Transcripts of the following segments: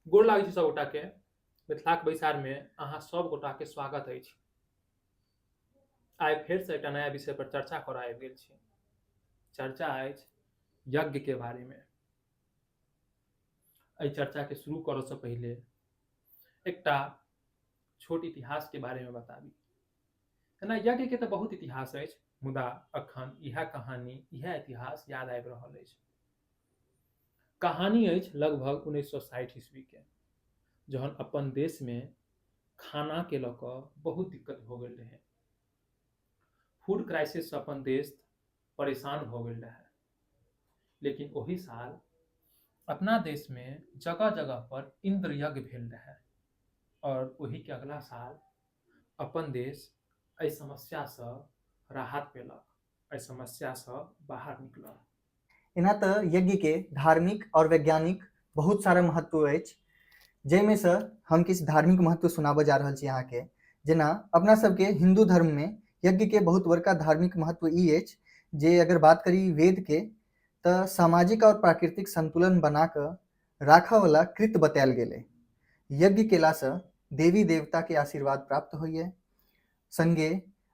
गोर लागै छी सभगोटाके। मिथिलाक बैसारमे अहाँ सभ गोटाके स्वागत अछि। आइ फेरसँ एकटा नया विषय पर चर्चा करऽ आबि गेल छी। चर्चा अछि यज्ञके बारेमे। एहि चर्चाके शुरू करऽसँ पहिले एकटा छोट इतिहासके बारेमे बताबी। एना यज्ञके तऽ बहुत इतिहास अछि, मुदा अखन इएह कहानी इएह इतिहास याद आबि रहल अछि। कहानी अछि लगभग 1960 ईस्वीके, जहन अपन देशमे खानाके लऽ कऽ बहुत दिक्कत भऽ गेल रहै। फूड क्राइसिससँ अपन देश परेशान भऽ गेल रहै। लेकिन ओहि साल अपना देशमे जगह जगह पर इन्द्र यज्ञ भेल रहै आओर ओहिके अगला साल अपन देश एहि समस्यासँ राहत पेलक, एहि समस्यासँ बाहर निकलल। एना तऽ यज्ञके धार्मिक आओर वैज्ञानिक बहुत सारा महत्व अछि, जाहिमे सँ हम किछु धार्मिक महत्व सुनाबऽ जा रहल छी अहाँके। जेना अपना सबके हिन्दू धर्ममे यज्ञके बहुत बड़का धार्मिक महत्व ई अछि जे अगर बात करी वेदके तऽ सामाजिक आओर प्राकृतिक संतुलन बना कऽ राखऽवला कृत बतायल गेल अइ। यज्ञ केलासँ देवी देवताके आशीर्वाद प्राप्त होइए, सङ्गे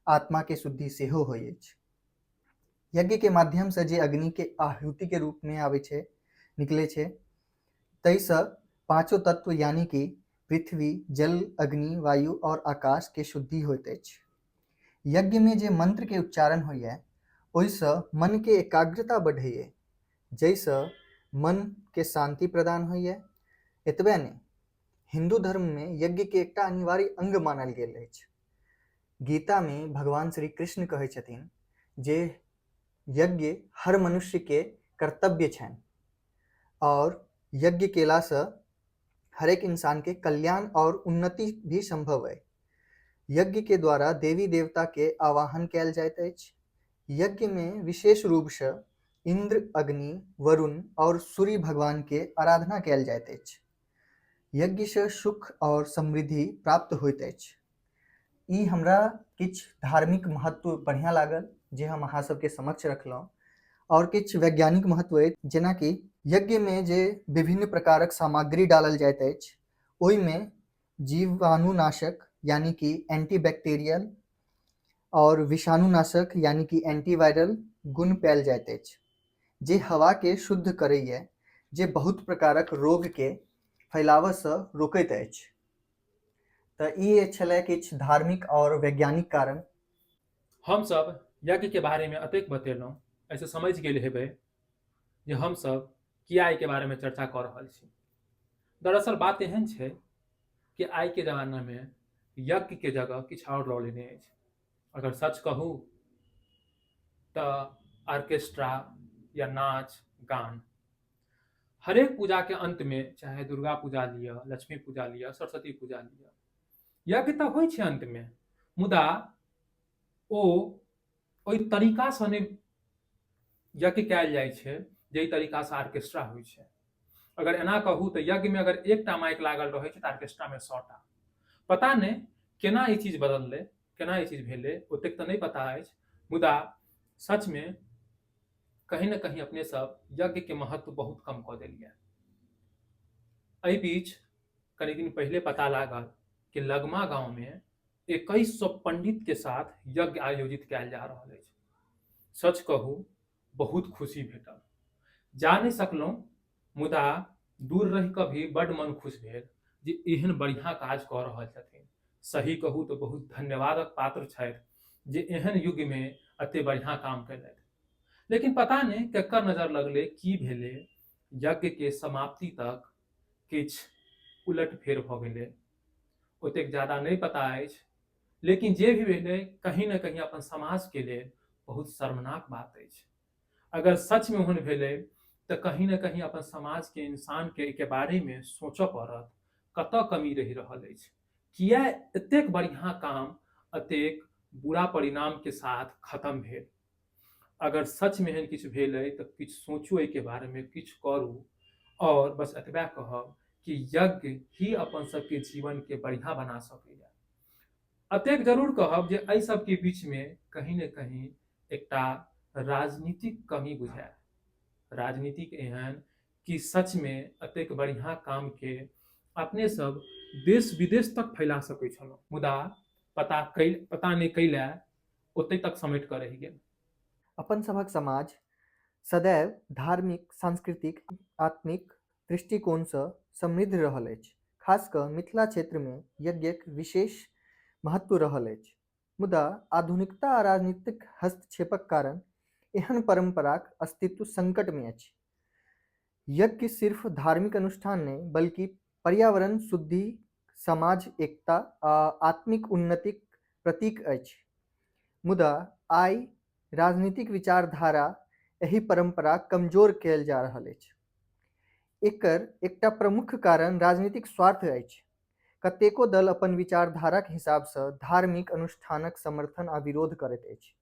आत्माके शुद्धि सेहो होइ अछि। यज्ञ के माध्यम से जे अग्नि के आहुति के रूप में आबै छै, निकले छै, ताहिसँ पांचो तत्व यानी कि पृथ्वी, जल, अग्नि, वायु और आकाश के शुद्धि होइत अछि। यज्ञ में जे मंत्र के उच्चारण होइए ओहिसँ मन के एकाग्रता बढ़ैए, जाहिसँ मन के शांति प्रदान होइए। एतबे नहि, हिन्दू धर्म में यज्ञ के एकटा अनिवार्य अंग मानल गेल अछि। गीतामे भगवान श्री कृष्ण कहै छथिन जे यज्ञ हर मनुष्यके कर्तव्य छनि आओर यज्ञ केलासँ हरेक इंसानके कल्याण आओर उन्नति भी सम्भव अइ। यज्ञके द्वारा देवी देवताके आवाहन कयल जाइत अछि। यज्ञमे विशेष रूपसँ इन्द्र, अग्नि, वरुण आओर सूर्य भगवानके आराधना कयल जाइत अछि। यज्ञसँ सुख आओर समृद्धि प्राप्त होइत अछि। ई हमरा किछु धार्मिक महत्व बढ़िआँ लागल जे हम अहाँ सबके समक्ष रखलहुँ। आओर किछु वैज्ञानिक महत्व अछि, जेनाकि यज्ञमे जे विभिन्न प्रकारक सामग्री डालल जाइत अछि ओहिमे जीवाणुनाशक यानी कि एंटीबैक्टीरियल आओर विषाणुनाशक यानी कि एंटीवायरल गुण पायल जाइत अछि, जे हवाके शुद्ध करैए, जे बहुत प्रकारक रोगके फैलावऽसँ रोकैत अछि। तऽ ई छलै किछु धार्मिक आओर वैज्ञानिक कारण। हमसभ यज्ञके बारेमे एतेक बतेलहुँ, एहिसँ समझि गेल हेबै जे हमसभ किया एहिके बारेमे चर्चा कऽ रहल छी। दरअसल बात एहन छै कि आइके जमानामे यज्ञके जगह किछु आओर लऽ लेने अछि। अगर सच कहू तऽ ऑर्केस्ट्रा या नाच गान हरेक पूजाके अन्तमे, चाहे दुर्गा पूजा लिअ, लक्ष्मी पूजा लिअ, सरस्वती पूजा लिअ, यज्ञ तऽ होइ छै अन्तमे, मुदा ओ ओहि तरीकासँ नहि यज्ञ कयल जाइ छै जाहि तरीकासँ आर्केस्ट्रा होइ छै। अगर एना कहू तऽ यज्ञमे अगर एकटा माइक लागल रहै छै तऽ आर्केस्ट्रामे 100टा। पता नहि केना ई चीज बदललै, केना ई चीज भेलै, ओतेक तऽ नहि पता अछि, मुदा सचमे कहीं ने कहीं अपने सब यज्ञ के महत्व बहुत कम कऽ देलियै। एहि बीच कनी दिन पहिले पता लागल कि लगमा गांव में 2100 पंडित के साथ यज्ञ आयोजित कयल जा रहल अछि। सच कहू बहुत खुशी भेटल। जा नहि सकलहुँ, मुदा दूर रहि कऽ भी बड्ड मन खुश भेल जे एहन बढ़िआँ काज कऽ रहल छथिन। सही कहू तऽ बहुत धन्यवादक पात्र छथि जे एहन युगमे एते बढ़िआँ काम कयलथि। लेकिन पता नहि केकर नजर लगलै, की भेलै, यज्ञके समाप्ति तक किछु उलट फेर भऽ गेलै। ओतेक ज्यादा नहि पता अछि, लेकिन जे भी भेलै कहीं ने कहीं अपन समाजके लेल बहुत शर्मनाक बात अछि। अगर सचमे ओहन भेलै तऽ कहीं ने कहीं अपन समाजके इंसानके एहिके बारेमे सोचऽ पड़त, कतऽ कमी रहि रहल अछि, किया एतेक बढ़िआँ काम एतेक बुरा परिणामके साथ खत्म भेल। अगर सचमे एहन किछु भेलै तऽ किछु सोचू एहिके बारेमे, किछु करू। आओर बस एतबे कहब कि यज्ञ ही अपन सबके जीवनके बढ़िआँ बना सकैए। एतेक जरूर कहब जे एहि सबके बीचमे कहीं ने कहीं एकटा राजनीतिक कमी बुझायल। राजनीतिक एहन कि सचमे एतेक बढ़िआँ कामके अपने सब देश विदेश तक फैला सकै छलहुँ, मुदा पता कै पता नहि कैला ओतहि तक समेट कऽ रहि गेल। अपन सभक समाज सदैव धार्मिक, सांस्कृतिक, आत्मिक दृष्टिकोणसँ समृद्ध रहल अछि। खास कऽ मिथिला क्षेत्रमे यज्ञक विशेष महत्व रहल अछि। मुदा आधुनिकता आ राजनीतिक हस्तक्षेपक कारण एहन परम्पराक अस्तित्व संकटमे अछि। यज्ञ सिर्फ धार्मिक अनुष्ठान नहि, बल्कि पर्यावरण शुद्धि, समाज एकता आ आत्मिक उन्नतिक प्रतीक अछि। मुदा आइ राजनीतिक विचारधारा एहि परम्परा कमजोर कयल जा रहल अछि। एकर एकटा प्रमुख कारण राजनीतिक स्वार्थ अछि। कतेको दल अपन विचारधाराक हिसाबसँ धार्मिक अनुष्ठानक समर्थन आ विरोध करैत अछि।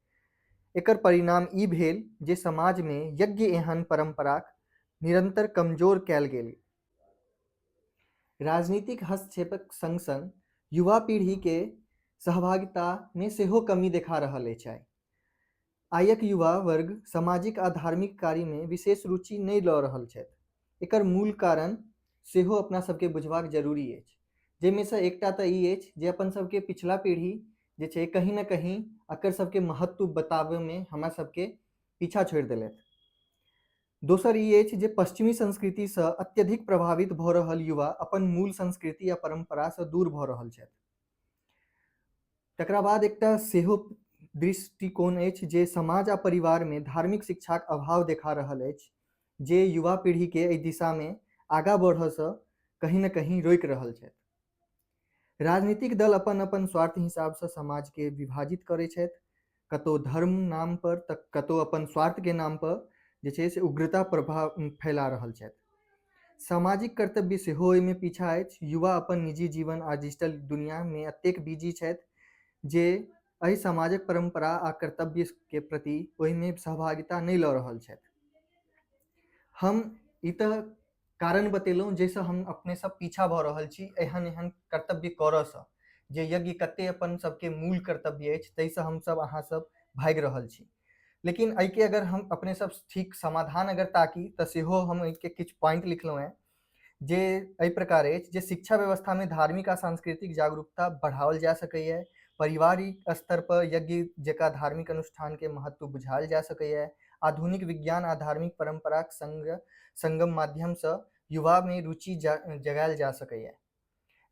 एकर परिणाम ई भेल जे समाजमे यज्ञ एहन परम्पराक निरन्तर कमजोर कयल गेल। राजनीतिक हस्तक्षेपक सङ्ग सङ्ग युवा पीढ़ीके सहभागितामे सेहो कमी देखा रहल अछि आइ। आइक युवा वर्ग सामाजिक आ धार्मिक कार्यमे विशेष रुचि नहि लऽ रहल छथि। एकर मूल कारण सेहो अपना सबके बुझबाक जरूरी अछि। जाहिमे सँ एकटा तऽ ई अछि जे अपन सबके पिछला पीढ़ी जे छै कहीं ने कहीं एकर सबके महत्व बताबैमे हमरा सबके पीछा छोड़ि देलथि। दोसर ई अछि जे पश्चिमी संस्कृतिसँ अत्यधिक प्रभावित भऽ रहल युवा अपन मूल संस्कृति आ परम्परासँ दूर भऽ रहल छथि। तकरा बाद एकटा सेहो दृष्टिकोण अछि जे समाज आ परिवारमे धार्मिक शिक्षाक अभाव देखा रहल अछि, जे युवा पीढ़ीके एहि दिशामे आगाँ बढ़ऽसँ कहीं ने कहीं रोकि रहल छथि। राजनीतिक दल अपन अपन स्वार्थ हिसाबसँ समाजके विभाजित करै छथि, कतहु धर्म नामपर तऽ कतहु अपन स्वार्थके नामपर जे छै से उग्रता प्रभाव फैला रहल छथि। सामाजिक कर्तव्य सेहो एहिमे पीछा अछि। युवा अपन निजी जीवन आ डिजिटल दुनिआमे एतेक बिजी छथि जे एहि समाजक परम्परा आ कर्तव्यके प्रति ओहिमे सहभागिता नहि लऽ रहल छथि। हम ई तऽ कारण बतेलहुँ जाहिसँ हम अपने सब पीछा भऽ रहल छी एहन एहन कर्तव्य करऽसँ, जे यज्ञ कते अपन सबके मूल कर्तव्य अछि ताहिसँ हमसब अहाँ सब भागि रहल छी। लेकिन एहिके अगर हम अपने सब ठीक समाधान अगर ताकी तऽ सेहो हम एहिके किछु पॉइंट लिखलहुँ हेँ, जे एहि प्रकार अछि जे शिक्षा व्यवस्थामे धार्मिक आ सांस्कृतिक जागरूकता बढ़ाओल जा सकैए, पारिवारिक स्तर पर यज्ञ जकाँ धार्मिक अनुष्ठानके महत्व बुझायल जा सकैए, आधुनिक विज्ञान आ धार्मिक परम्पराक संग संगम माध्यमसँ युवामे रुचि जगायल जा सकैए।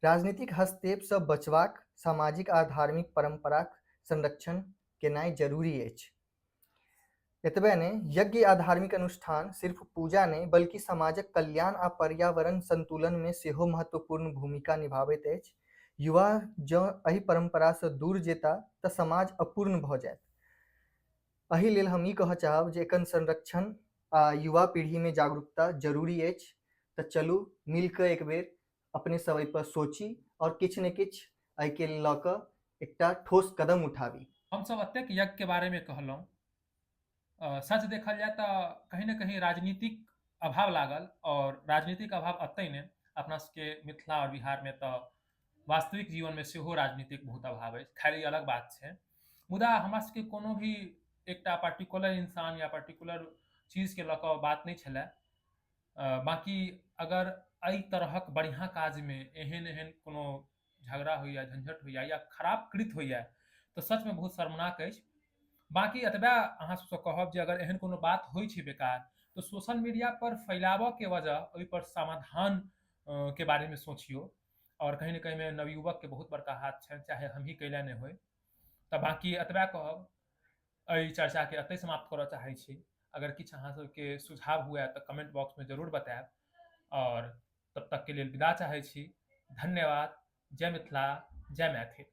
राजनीतिक हस्तक्षेपसँ बचबाक सामाजिक आ धार्मिक परम्पराक संरक्षण केनाइ जरूरी अछि। एतबे नहि, यज्ञ आ धार्मिक अनुष्ठान सिर्फ पूजा नहि, बल्कि समाजक कल्याण आ पर्यावरण संतुलनमे सेहो महत्वपूर्ण भूमिका निभाबैत अछि। युवा जँ एहि परम्परासँ दूर जेता तऽ समाज अपूर्ण भऽ जायत। एहि लेल हम ई कहऽ चाहब जे एकर संरक्षण आ युवा पीढ़ीमे जागरूकता जरूरी अछि। तऽ चलू मिल कऽ एक बेर अपने सब एहिपर सोची आओर किछु ने किछु एहिके लऽ कऽ एकटा ठोस कदम उठाबी। हमसभ एतेक यज्ञके बारेमे कहलहुँ, सच देखल जाय तऽ कहीं ने कहीं राजनीतिक अभाव लागल, आओर राजनीतिक अभाव एतहि नहि, अपना सबके मिथिला आओर बिहारमे तऽ वास्तविक जीवनमे सेहो राजनीतिक बहुत अभाव अछि। खैर ई अलग बात छै, मुदा हमरा सबके कोनो भी एकटा पर्टिकुलर इंसान या पर्टिकुलर चीजके लऽ कऽ बात नहि छलै। बाँकी अगर एहि तरहक बढ़िआँ काजमे एहन एहन कोनो झगड़ा होइए, झंझट होइए या खराब कृत होइए तऽ सचमे बहुत शर्मनाक अछि। बाँकी एतबे अहाँ सबसँ कहब जे अगर एहन कोनो बात होइ छै बेकार तऽ सोशल मीडिया पर फैलाबऽके वजह ओहिपर समाधान के बारेमे सोचियौ, आओर कहीं ने कहीं नवयुवकके बहुत बड़का हाथ छनि, चाहे हमही कैला नहि होइ। तऽ बाँकी एतबे कहब, एहि चर्चाके एतहि समाप्त करऽ चाहै छी। अगर किछु अहाँ सबके सुझाव हुए तऽ कमेंट बॉक्समे जरूर बतायब, आओर तब तकके लेल विदा चाहै छी। धन्यवाद। जय मिथिला, जय मैथिल।